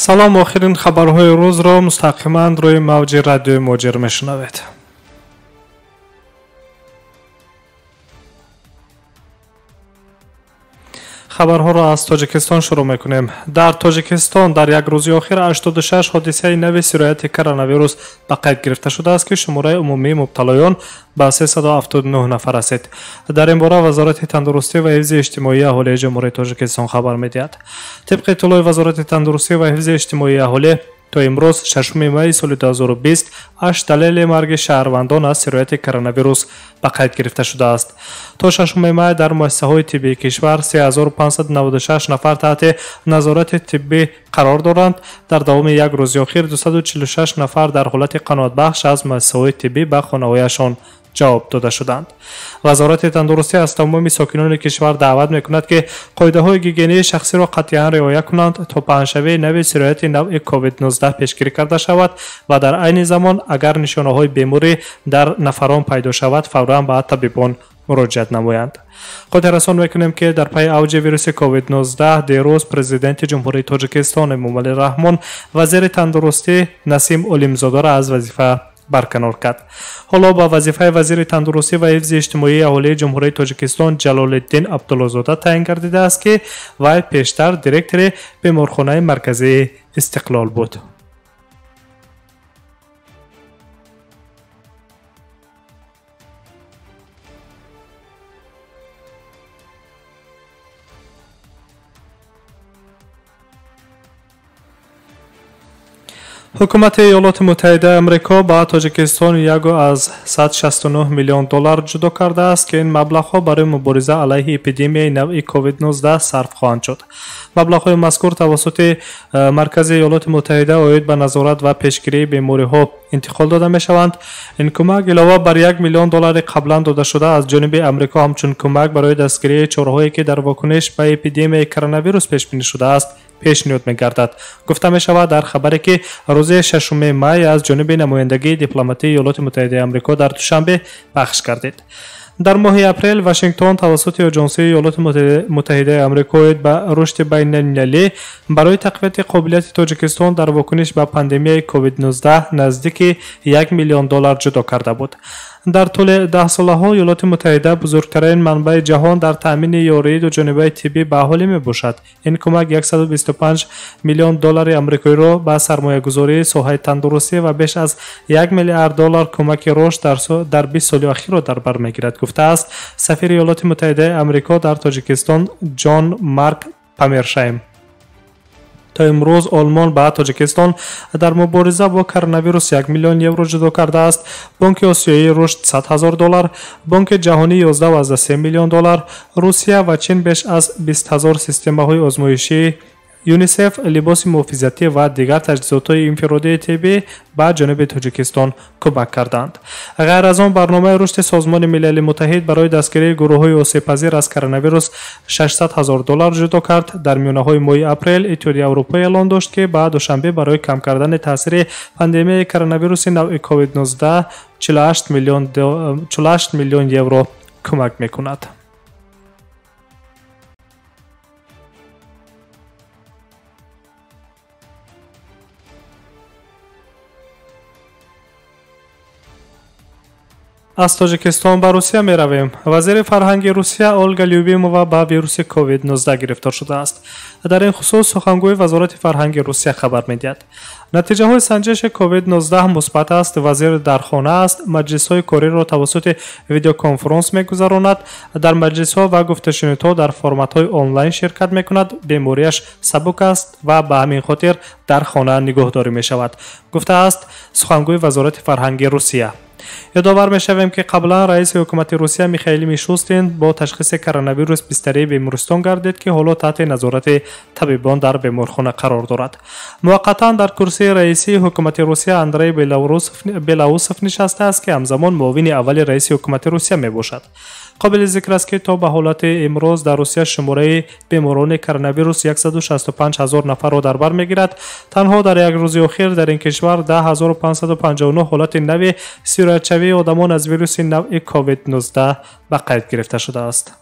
Салом, охирин хабарҳои рӯзро мустақиман рӯи мавҷи радиои Муҳоҷир мешунавед. Хабарҳоро аз Тоҷикистон шурӯъ мекунем. Дар Тоҷикистон дар як рӯзи охир 86 ҳодисаи нави сирояти коронавирус ба қайд гирифта шудааст, ки шумораи умумии мубталоён ба 379 нафар расид. Дар ин бора Вазорати тандурустӣ ва ҳифзи иҷтимоии аҳолии Ҷумҳурии Тоҷикистон хабар медиҳад. Тибқи иттилои Вазорати тандурустӣ ва ҳифзи иҷтимоии аҳолӣ, то имрӯз 6 майи соли 2020 8 далели марги шаҳрвандон аз сирояти коронавирус ба қайд гирифта шудааст. То 6 май дар муассисаҳои тиббии кишвар 3596 нафар таҳти назорати тиббӣ қарор доранд. Дар давоми як рӯзи охир 246 нафар дар ҳолати қаноатбахш аз муассисаҳои тиббӣ ба хонаҳояшон ҷавоб дода шуданд. Вазорати тандурустӣ аз тамоми сокинони кишвар даъват мекунад, ки қоидаҳои гигиенаи шахсиро қатъиян риоя кунанд, то паҳншавии нави сирояти навъи COVID-19 пешгирӣ карда шавад ва дар айни замон агар нишонаҳои беморӣ дар нафарон пайдо шавад, фавран ба табибон муроҷиат намоянд. Хотиррасон мекунем, ки дар пайи авҷи вируси COVID-19 дирӯз Президенти Ҷумҳурии Тоҷикистон Эмомалӣ Раҳмон вазири тандурустӣ Насим Олимзодаро аз вазифа барканор кард. Ҳоло ба вазифаи вазири тандурустӣ ва ҳифзи иҷтимоии аҳолии Ҷумҳурии Тоҷикистон Ҷалолиддин Абдуллозода таъин гардидааст, ки вай пештар директори беморхонаи марказии Истиқлол буд. Ҳукумати Иёлоти Муттаҳидаи Амрико ба Тоҷикистон 1,69 миллион доллар ҷудо кардааст, ки ин маблағҳо барои мубориза алайҳи эпидемияи навъи COVID-19 сарф хоҳанд шуд. Маблағҳои мазкур тавассути Маркази Иёлоти Муттаҳида оид ба назорат ва пешгирии бемориҳо интиқол дода мешаванд. Ин кӯмак илова бар 1 миллион доллари қаблан додашуда аз ҷониби Амрико ҳамчун кӯмак барои дастгирии чораҳое, ки дар вокуниш ба эпидемияи коронавирус пешбинӣ шудааст, пешниҳод мегардад. Гуфта мешавад дар хабаре, ки рӯзи 6 май аз ҷониби намояндагии дипломатии Иёлоти Муттаҳидаи Амрико дар Душанбе пахш гардид. Дар моҳи апрел Вашингтон тавассути Оҷонсии Иёлоти Муттаҳидаи Амрико оид ба рушди байналмилалӣ барои тақвияти қобилияти Тоҷикистон дар вокуниш ба пандемияи COVID-19 наздики 1 миллион доллар ҷудо карда буд. Дар тӯли даҳсолаҳо Иёлоти Муттаҳида бузургтарин манбаи ҷаҳон дар таъмини ёрии дуҷонибаи тиббӣ ба аҳолӣ мебошад. Ин кӯмак 125 миллион доллари амрикоиро ба сармоягузории соҳаи тандурустӣ ва беш аз 1 миллиард доллар кӯмаки рушд дар 20 соли охирро дар бар мегирад, гуфтааст сафири Иёлоти Муттаҳидаи Амрико дар Тоҷикистон Ҷон Марк Памершайм. То имрӯз Олмон ба Тоҷикистон дар мубориза бо коронавирус 1 миллион евро ҷудо кардааст. Бонки Осиёии рушд 100 ҳазор доллар, Бонки ҷаҳонӣ 11,3 миллион доллар, Русия ва Чин беш аз 20 ҳазор системаҳои озмоишӣ, ЮНИСЕФ либоси муҳофизатӣ ва дигар таҷҳизотҳои инфиродии тиббӣ ба ҷониби Тоҷикистон кӯмак карданд. Ғайр аз он, барномаи рушди Созмони Милали Муттаҳид барои дастгирии гурӯҳҳои осебпазир аз коронавирус 600 ҳазор доллар ҷудо кард. Дар миёнаҳои моҳи апрел Иттиҳоди Аврупо эълон дошт, ки ба Душанбе барои кам кардани таъсири пандемияи коронавируси навъи COVID-19 48 миллион евро кӯмак мекунад. Аз Тоҷикистон ба Русия меравем. Вазири фарҳанги Русия Олга Любимова ба вируси COVID-19 гирифтор шудааст. Дар ин хусус сухангӯи Вазорати фарҳанги Русия хабар медиҳад. Натиҷаҳои санҷиши COVID-19 мусбат аст. Вазир дар хона аст, маҷлисҳои кориро тавассути видеоконференс мегузаронад, дар маҷлисҳо ва гуфташунидҳо дар форматҳои онлайн ширкат мекунад, бемориаш сабук аст ва ба ҳамин хотир дар хона нигоҳдорӣ мешавад, гуфтааст сухангӯи Вазорати фарҳанги Русия. Ёдовар мешавем, ки қаблан раиси ҳукумати Русия Михаил Мишустин бо ташхиси коронавирус бистарии бемористон гардид, ки ҳоло таҳти назорати табибон дар беморхона қарор дорад. Муваққатан дар курсии раисии ҳукумати Русия Андрей Белоусов нишастааст, ки ҳамзамон муовини аввали раиси ҳукумати Русия мебошад. Қобили зикр аст, ки то ба ҳолати имрӯз дар Русия шумораи беморони коронавирус 165 ҳазор нафарро дар бар мегирад. Танҳо дар як рӯзи охир дар ин кишвар 10559 ҳолати нави сироятшавии одамон аз вируси навъи COVID-19 ба қайд гирифта шудааст.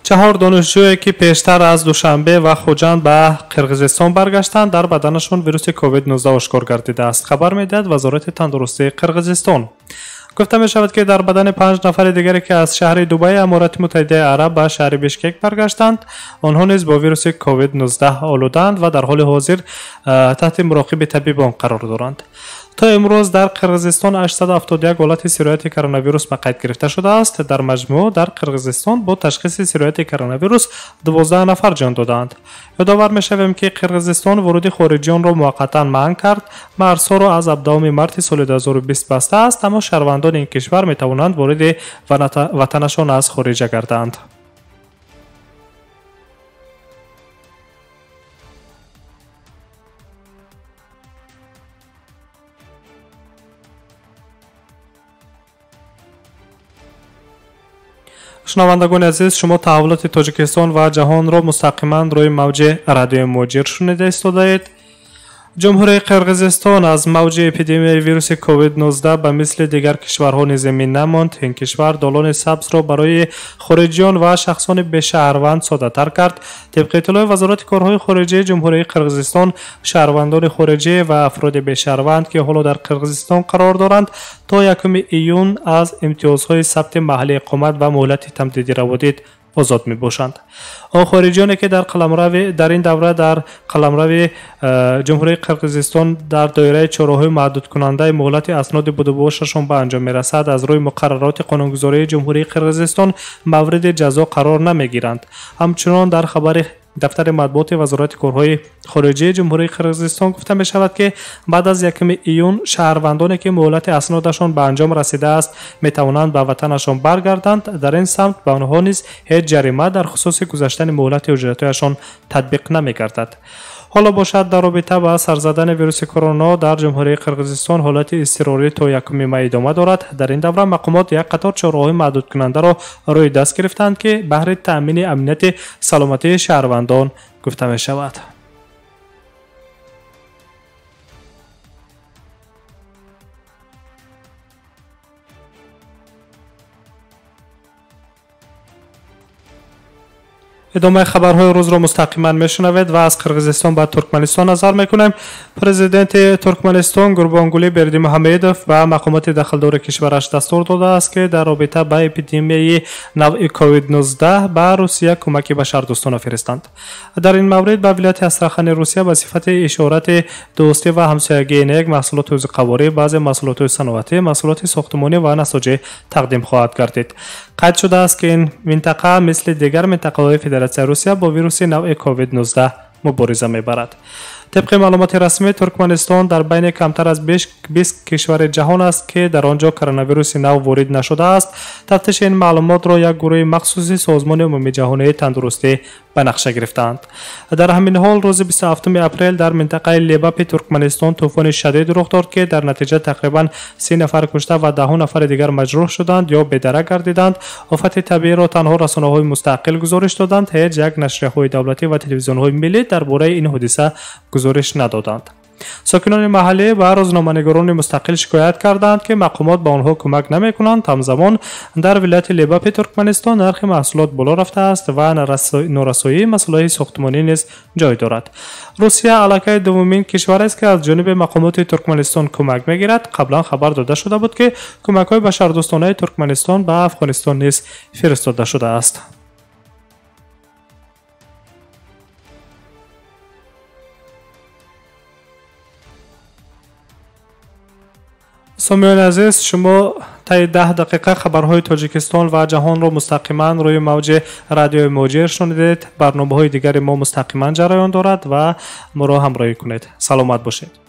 4 донишҷӯе ки пештар аз Душанбе ва Хуҷанд ба Қирғизистон баргаштанд, дар баданашон вируси COVID-19 ошкор гардидааст, хабар медиҳад Вазорати тандурустии Қирғизистон. Гуфта мешавад, ки дар бадани 5 нафари дигаре, ки аз шаҳри Дубайи Аморати Муттаҳидаи Араб ба шаҳри Бишкек баргаштанд, онҳо низ бо вируси COVID-19 олудаанд ва дар ҳоли ҳозир таҳти муроқиби табибон қарор доранд. То имрӯз дар Қирғизистон 871 ҳолати сирояти коронавирус ба қайд гирифта шудааст. Дар маҷмӯъ дар Қирғизистон бо ташхиси сирояти коронавирус 12 нафар ҷон додаанд. Ёдовар мешавем, ки Қирғизистон воруди хориҷиёнро муваққатан манъ кард, марзҳоро аз 17 марти соли 2020 бастааст, аммо шаҳрвандони ин кишвар метавонанд вориди ватанашон аз хориҷа гарданд. Шунавандагони азиз, шумо таҳаввулоти Тоҷикистон ва ҷаҳонро мустақиман рӯи мавҷи радиои Муҳоҷир шунида истодаед. Ҷумҳурии Қирғизистон аз мавҷи эпидемияи вируси COVID-19 ба мисли дигар кишварҳо низ эмин намонд. Ин кишвар долони сабзро барои хориҷиён ва шахсони бешаҳрванд соддатар кард. Тибқи иттилои Вазорати корҳои хориҷии Ҷумҳурии Қирғизистон, шаҳрвандони хориҷӣ ва афроди бешаҳрванд, ки ҳоло дар Қирғизистон қарор доранд, то 1 июн аз имтиёзҳои сабти маҳалли иқомат ва муҳлати тамдиди раводид озод мебошанд. Он хориҷиёне, ки дар ин давра дар қаламрави Ҷумҳурии Қирғизистон дар доираи чораҳои маҳдудкунандаи муҳлати асноди будубошашон ба анҷом мерасад, аз рӯи муқаррароти қонунгузории Ҷумҳурии Қирғизистон мавриди ҷазо қарор намегиранд. Ҳамчунон дар хабари дафтари матбуоти Вазорати корҳои хориҷии Ҷумҳурии Қирғизистон гуфта мешавад, ки баъд аз 1 июн шаҳрвандоне, ки муҳлати аснодашон ба анҷом расидааст, метавонанд ба ватанашон баргарданд. Дар ин самт ба онҳо низ ҳеҷ ҷарима дар хусуси гузаштани муҳлати ҳуҷҷатҳояшон татбиқ намегардад. Ҳоло бошад, дар робита ба сарзадани вируси корона дар Ҷумҳурии Қирғизистон ҳолати изтирорӣ то 1 май идома дорад. Дар ин давра мақомот як қатор чораҳои маҳдудкунандаро рӯи даст гирифтанд, ки баҳри таъмини амнияти саломатии шаҳрвандон гуфта мешавад. Идомаи хабарҳои рӯзро мустақиман мешунавед ва аз Қирғизистон ба Туркманистон назар мекунем. Президенти Туркманистон Гурбонгули Бердимуҳамедов ба мақомоти дахлдори кишвараш дастур додааст, ки дар робита ба эпидемияи навъи COVID-19 ба Русия кӯмаки башардӯстона фиристанд. Дар ин маврид ба вилояти Астрахани Русия ба сифати ишорати дӯстӣ ва ҳамсоягии нек маҳсулоти озуқаворӣ, баъзе маҳсулотҳои саноатӣ, маҳсулоти сохтмонӣ ва насоҷӣ тақдим хоҳад гардид. Қайд шудааст, ки ин минтақа мисли дигар минтақаҳои Федератсияи Русия бо вируси навъи COVID-19 мубориза мебарад. Тибқи маълумоти расмӣ, Туркманистон дар байни камтар аз 20 кишвари ҷаҳон аст, ки дар он ҷо коронавируси нав ворид нашудааст. Тафтиши ин маълумотро як гурӯҳи махсуси Созмони умумиҷаҳонии тандурустӣ ба нақша гирифтаанд. Дар ҳамин ҳол рӯзи 27 апрел дар минтақаи Лебапи Туркманистон тӯфони шадид рух дод, ки дар натиҷа тақрибан 30 нафар кушта ва 10 нафари дигар маҷрӯҳ шуданд ё бедарак гардиданд. Офати табииро танҳо расонаҳои мустақил гузориш доданд. Ҳеҷ як нашрияҳои давлатӣ ва телевизионҳои миллӣ дар бораи ин ҳодиса гузориш надоданд. Сокинони маҳаллӣ ба рӯзноманигорони мустақил шикоят карданд, ки мақомот ба онҳо кӯмак намекунанд. Ҳамзамон дар вилояти Лебапи Туркманистон нархи маҳсулот боло рафтааст ва норасоии масъалаҳои сохтмонӣ низ ҷой дорад. Русия аллакай дуввумин кишвар аст, ки аз ҷониби мақомоти Туркманистон кӯмак мегирад. Қаблан хабар дода шуда буд, ки кӯмакҳои башардӯстонаи Туркманистон ба Афғонистон низ фиристода шудааст. Сомиёни азиз, шумо таи 10 дақиқа хабарҳои Тоҷикистон ва ҷаҳонро мустақиман рӯи мавҷи радиои Муҳоҷир шунидед. Барномаҳои дигари мо мустақиман ҷараён дорад ва моро ҳамроҳӣ кунед. Саломат бошед.